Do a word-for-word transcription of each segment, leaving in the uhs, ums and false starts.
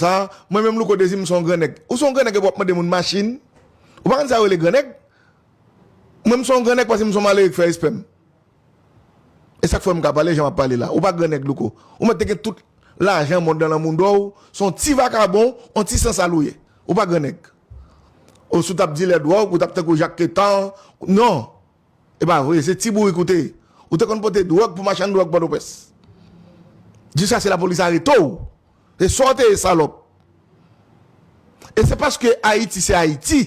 sa, mwen menm Louko Dezi, m se yon gran nèg. Ou se yon gran nèg epi w ap mande moun machin. Ou pa konn sa yo rele gran nèg? Mwen, m se yon gran nèg paske m se yon malere ki fè espè m. E sa k fè m ka pale jan m ap pale la. Ou pa gran nèg, Louko. Ou mèt te gen tout lajan mond lan nan mouda w, se yon ti vakabon, yon ti sansal ou ye. Ou pa gran nèg. Ou si w t ap dilè dwòg, ou t ap tankou Jak Ketan. Non. E pa vre, se ti bourik ou te ye. Ou te konn pote dwòg pou machann dwòg Pòtoprens. Jiskaske lapolis arete w. Se sa w te ye, salòp. E se paske Ayiti se Ayiti.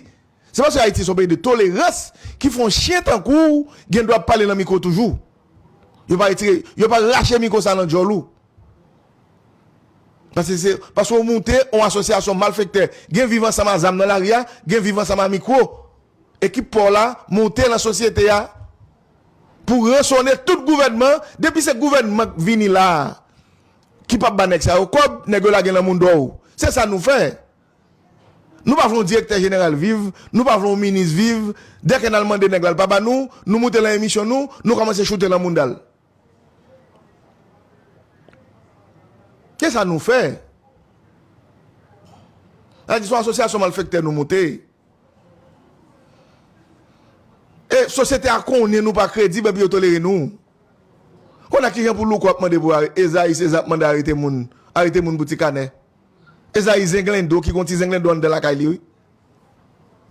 Se paske Ayiti se yon peyi de tolerans ki fè yon chen tankou w gen dwa ap pale nan mikwo toujou. Yo pa retire, yo pa rache mikwo sa nan djòl ou. Paske se, paske w moute yon asosyasyon malfektè. Gen viv ansanm a zam nan lari a, gen viv ansanm a mikwo. Ekip pa w la moute nan sosyete a pou ransone tout gouvènman. Depi se gouvènman k vini la a, ki p ap ba nèg sa yo kòb, nèg yo lage nan mounda w. Se sa nou fè. Nou pa vle yon direktè jeneral viv, nou pa vle yon minis viv. Dèke n al mande nèg la, l pa ba nou, nou moute lan emisyon nou, nou kòmanse choute lan mounda l. Se sa nou fè. Sa di se yon asosyasyon malfektè nou moute. E sosyete a konnen nou pa kredib epi yo tolere nou. Kounye a kijan pou Louko ap mande pou are-, Ezayi Seza ap mande arete moun, arete moun pou ti kanè. Ezayi Zenglendo ki gon ti zenglendo anndan lakay li wi.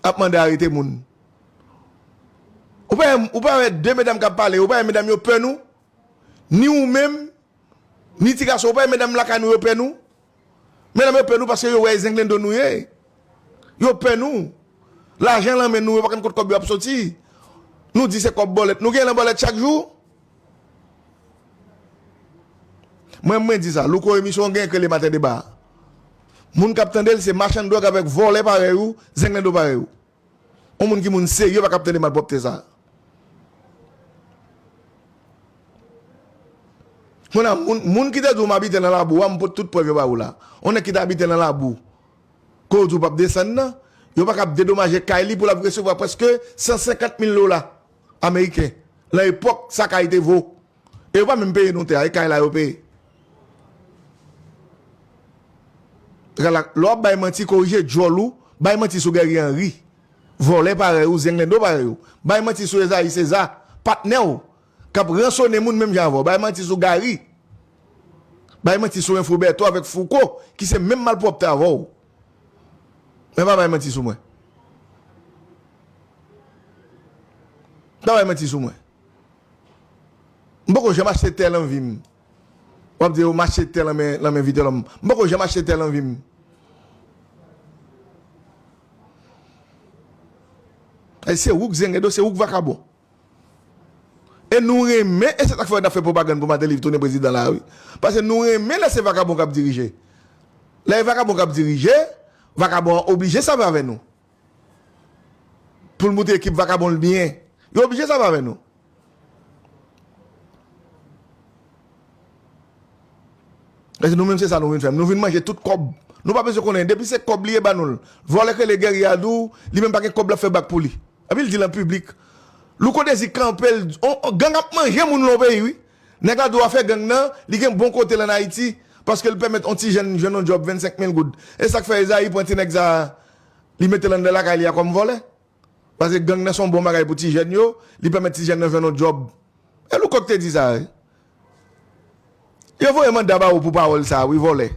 Ap mande arete moun. Ou pa, ou pa wè de medam k ap pale, ou pa wè medam yo pè nou? Ni ou menm, ni ti gason, ou pa wè medam lakay nou yo pè nou? Medam yo pè nou paske yo wè e zenglendo nou ye. Yo pè nou. Lajan lan men nou, yo pa konn kot kòb yo ap soti. Nou di se kòb bòlèt. Nou gen lan bòlèt chak jou. Mwen, mwen di sa, Louko emisyon gen ke le maten deba. Moun k ap tande l se machann dwòg avèk vòlè parèy ou, zenglendo parèy ou. Yon moun ki moun serye pa ka ap tande malpwòpte sa. Kounye a, moun, moun ki te di w m abite nan labou a, m pot tout prèv yo ba ou la. Yon nèg ki te abite nan labou, kote w di w p ap desann nan, yo pa ka ap dedomaje kay li pou l ap resevwa prèske san senkant mil dola ameriken, lan epòk sa kay te vo. E yo pa menm peye nou tè a, e kay la yo peye. Gala, lè w ap bay manti, korije djòl ou, bay manti sou Guerrier Henry. Vòlè parèy ou, zenglendo parèy ou. Bay manti sou Ezayi Seza, patnè w, k ap ransone moun menm jan avè w. Bay manti sou Gary. Bay manti sou Enfo Bertho avèk Fouco, ki se menm malpwòpte avè w. Men pa bay manti sou mwen. Pa bay manti sou mwen. M poko janm achte tè lan vi m. W ap di yo m achte tè lan men, lan men Vitelòm. M poko janm achte tè lan vi m. E se ou k zenglendo, se ou k vakabon. E nou renmen, e se sa k fè n ap fè pwopagann pou Martelly tounen prezidan la, wi. Paske nou renmen lè se vakabon k ap dirije. Lè e vakabon k ap dirije, vakabon an oblije sèvi avè nou. Pou l montre ekip vakabon l byen. Yo oblije sèvi avè nou. Paske nou menm se sa nou vin fè. Nou vin manje tout kòb. Nou pa bezwen konnen. Depi se kòb li ye ba nou l. Vòlè k rele Guerrier a di w, li menm pa gen kòb l ap fè bak pou li. Epi l di l an piblik. Louko Dezi kanpe l, on, on, gang ap manje moun lan yon peyi, wi. Nèg la di w afè gang nan, li gen bon kote l ann Ayiti, paske l pèmèt on ti jèn jwenn on djòb vennsenk mil goud. E sa k fè Ezayi pran ti nèg sa a, li mete l anndan lakay li a kòm vòlè. Paske gang nan se yon bon bagay pou ti jèn yo, li pèmèt ti jèn nan jwenn yon djòb. E Louko k te di sa, wi. Yo voye manda ba ou pou pawòl sa a, wi, vòlè.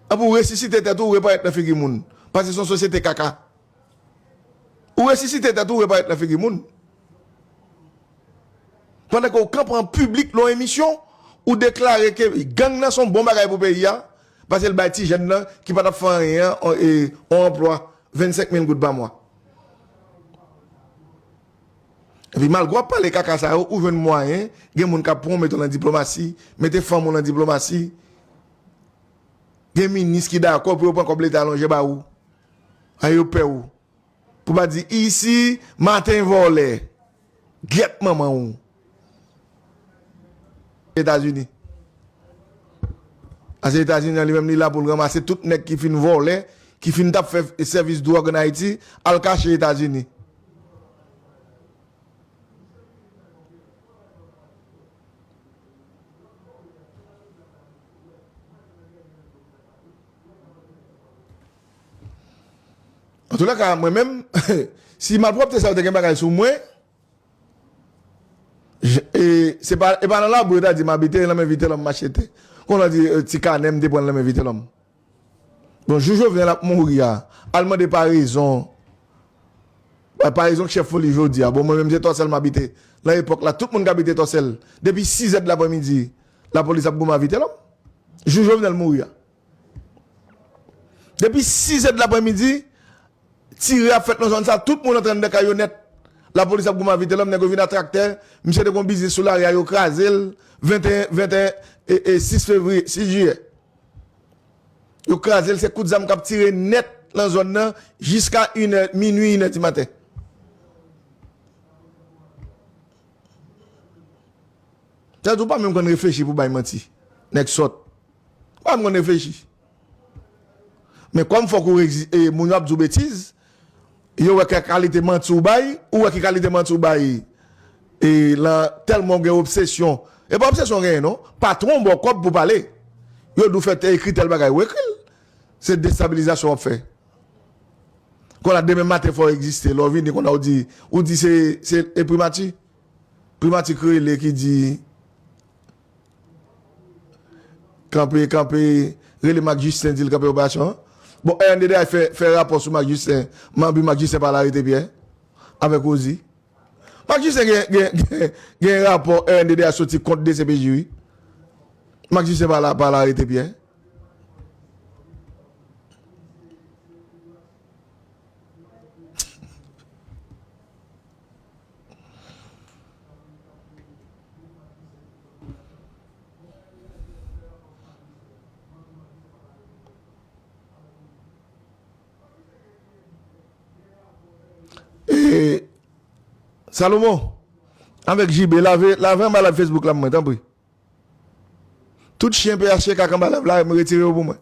Anpi w resisite tèt ou, ou reparèt nan figi moun. Paske se yon sosyete kaka. Ou resisite tèt ou, ou reparèt nan figi moun. Pandan ke w kanpe an piblik lan yon emisyon, ou deklare ke gang nan se yon bon bagay pou peyi a, paske l bay ti jèn nan ki pa t ap fè anyen an, on, e, on anplwa vennsenk mil goud pa mwa. Epi malgre w ap pale kaka sa yo, ou jwenn mwayen, gen moun k ap pran w mete w lan diplomasi, mete fanm ou lan diplomasi. Gen minis ki dakò pou yo pran kòb leta yo lonje ba ou. A yo pè w. Pou pa di isi, maten vòlè. Gyèt manman w. Etazini. Paske Etazini an li menm li la pou l ranmase tout nèg ki fin vòlè, ki fin t ap fè sèvis dwòg ann Ayiti, al kache Etazini. Antoulèka, mwen menm, si malpwòpte sa yo te gen bagay sou mwen, e, se pa, e pa nan labou yo ta di m abite, nan men Vitelòm m achete. Kon nan di, e, ti kanè m te pran nan men Vitelòm. Bon, jou Jovenel ap mouri a, al mande parezon. Bay parezon k chèf foli jodi a. Bon, mwen menm se Tòsèl m abite. Nan epòk la, tout moun k abite Tòsèl, depi sizè de lapremidi, lapolis ap goumen a Vitelòm. Jou Jovenel mouri a. Depi sizè de lapremidi, tire ap fèt nan zòn sa, tout moun antre anndan kay yo nèt. Lapolis ap goumen a Vitelòm, nèg yo vin a traktè, misye te gon biznis sou lari a, yo kraze l, venteyen, venteyen, e, e, sis fevriye, sis jiyè. Yo kraze l, se kout zam k ap tire nèt nan zòn nan, jiska inè, minui, inè di maten. Sa di w pa menm konn reflechi pou bay manti. Nèg sòt. Pa menm konn reflechi. Men kòm fòk ou egzi-, e, moun yo ap di w betiz, yo wè ki kalite manti w bay, ou wè ki kalite manti w bay, e, lan tèlman w gen obsesyon. E pa obsesyon w genyen, non. Patwon w ba w kòb pou pale. Yo di w fè tè-, ekri tèl bagay, ou ekri l. Se destabilizasyon w ap fè. Konn a demen maten fò w egziste. Lè w vini, konn a w di, ou di se, se, e primati. Primati k rele ki di, kanpe, kanpe, rele Marc Justin, di l kanpe operasyon an. Bon, R N D D H fè, fè rapò sou Marc Justin. Manbi Marc Justin pa al arete Pyè avèk Rosie. Marc Justin gen, gen, gen, gen rapò R N D D H soti kont D C P J, wi. Marc Justin pa al, pa al arete Pyè. E, Salomon, avèk J B, lave, lave anba live Facebook la pou mwen, tanpri. Tout chen P H T K k anba live la, m retire yo pou mwen.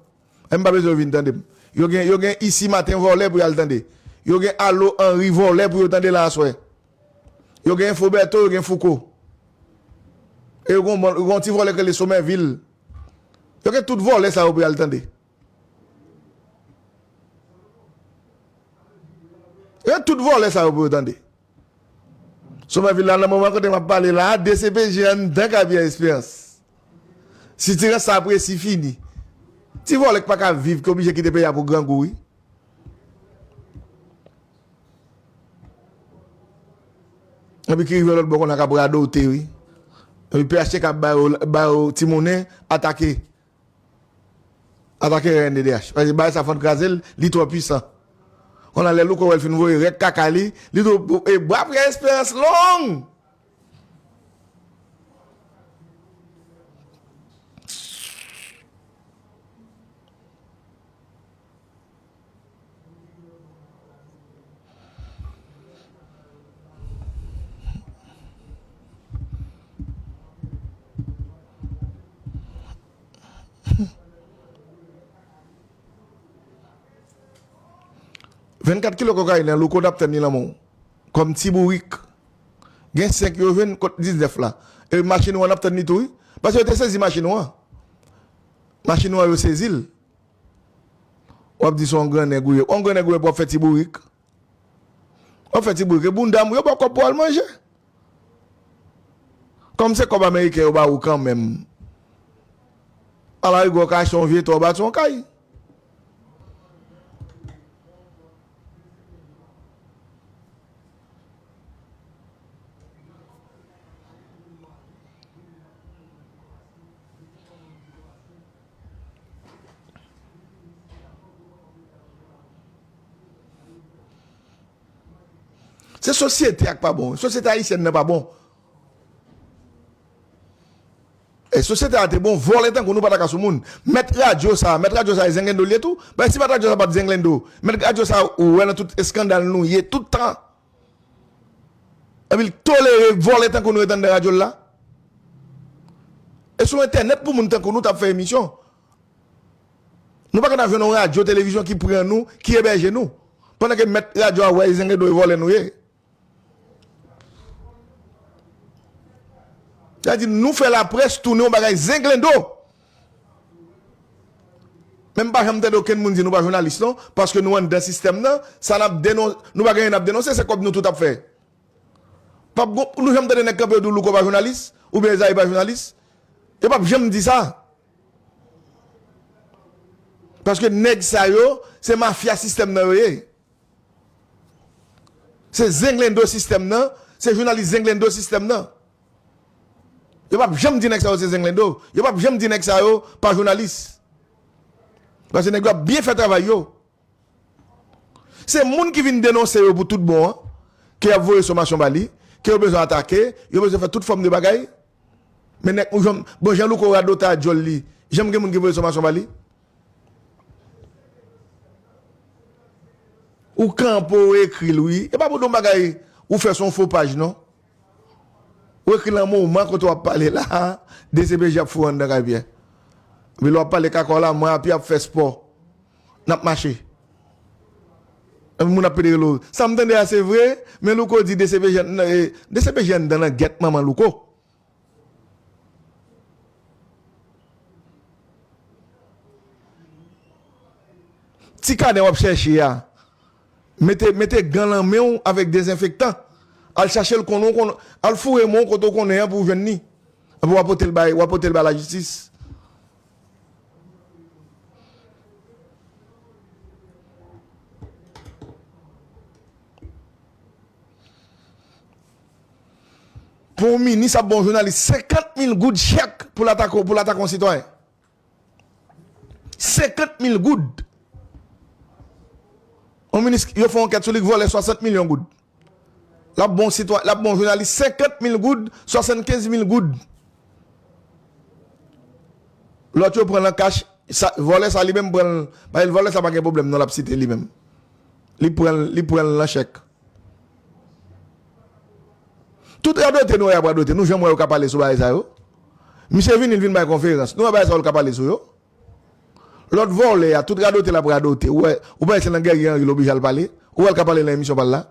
E m pa bezwen yo vin tande m. Yo gen, yo gen Isi Maten vòlè pou y al tande. Yo gen Alo Henry vòlè pou yo tande la aswè. Yo gen Info Bertho, yo gen Fouco. E yo gen yon, yo gen yon ti vòlè k rele Somèvil. Yo gen tout vòlè sa yo pou y al tande. Yo gen tout vòlè sa yo pou yo tande. Somèvil la, nan moman kote m ap pale la, D C P J anndan kay Pierre Espérance. Sitirans sa ap resi fini. Ti vòlè k pa ka viv, ki oblije kite peyi a pou grangou, wi. Epi ki rive lòt bò, konn a k ap radote, wi. Epi P H T K ap ba yo, ba yo ti monnen, atake. Atake R N D D H. Paske bagay sa fò n kraze l, li twò pwisan. Konn a lè Louko wè l fin voye rèk kaka li, li tou, e bra Pierre Espérance long! Vennkat kilo kokayin nan Louko n ap tann li nan men w. Kòm ti bourik. Gen senk yo jwenn kot diznèf la. E machin ou an n ap tann li tou, wi. Paske yo te sezi machin ou an. Machin ou an yo sezi l. W ap di se yon grannèg ou ye. Yon grannèg ou ye pou w ap fè ti bourik. W ap fè ti bourik. E bounda m, yo ba w kòb pou w al manje. Kòm se kòb ameriken yo ba ou kanmenm. Alarigò w ka achte yon vye tò, w bati yon kay. Se sosyete a k pa bon. Sosyete ayisyèn nan pa bon. E sosyete a te bon, vòlè tankou nou pa ta ka sou moun. Mèt radyo sa, mèt radyo sa e zenglendo l ye tou. Paske si mèt radyo sa pa t zenglendo, mèt radyo sa ou wè nan tout eskandal nou ye tout tan. Epi l tolere vòlè tankou nou ret anndan radyo l la. E sou entènèt pou moun tankou nou t ap fè emisyon. Nou pa ka ta jwenn yon radyo, televizyon ki pran nou, ki ebèje nou. Pandan ke mèt radyo a wè e zenglendo e vòlè nou ye. Sa di nou fè laprès tounen yon bagay zenglendo. M pa janm tande okenn moun di nou pa jounalis non, paske nou anndan sistèm nan, sa n ap denon-, nou pa gen anyen n ap denonse, se kòb nou tout ap fè. P ap gon, nou janm tande nèg kanpe yo di w Louko pa jounalis, oubyen Ezayi pa jounalis. Yo p ap janm di sa. Paske nèg sa yo, se mafya sistèm nan yo ye. Se zenglendo sistèm nan, se jounalis zenglendo sistèm nan. Yo p ap janm di nèg sa yo se zenglendo. Yo p ap janm di nèg sa yo pa jounalis. Paske nèg yo ap byen fè travay yo. Se moun ki vin denonse yo pou tout bon an, ke y ap voye somasyon ba li, ke yo bezwen atake, yo bezwen fè tout fòm de bagay. Men nèg ou janm, bon, jan Louko radote a djòl li, janm gen moun ki voye somasyon ba li? Ou kanpe, ou ekri l, wi. E pa pou don bagay, ou fè s on fo paj, non. Ou ekri l nan moman kote w ap pale la, D C P J ap foure anndan kay Pyè. Epi lè w ap pale kaka w la, mwen api ap fè spò. N ap mache. Epi moun ap pede rele w. Sa m tande a se vre, men Louko di D C P J, eh, D C P J anndan nan gèt manman Louko. Ti kaden w ap chèche a, mete, mete gan nan men w avèk dezenfektan. Al chache l konnen w konn, al foure men w kote w konnen an pou w jwenn li. Epi w a pote l bay, w a pote l bay lajistis. Pou yon minis ap ba yon jounalis senkant mil goud chèk pou l atake, pou l atake yon sitwayen. Senkant mil goud. Yon minis, yo fè yon ankèt sou li k vòlè swasant milyon goud. L ap ba yon sitwa-, l ap ba yon jounalis senkant mil goud, swasannkenz mil goud. Lòt yo pran l an kach, sa, vòlè sa li menm pran l, paske vòlè sa pa gen pwoblèm non, l ap site li menm. Li pran l, li pran l nan chèk. Tout radote nou wè y ap radote, nou janm wè yo ka pale sou bagay sa yo? Misye vini, l vin bay konferans. Nou wè bagay sa yo l ka pale sou yo? Lòt vòlè a, tout radote l ap radote. Ou wè, ou panse se nan Guerrier Henry l oblije al pale? Ou wè l ka pale nan emisyon pa l la?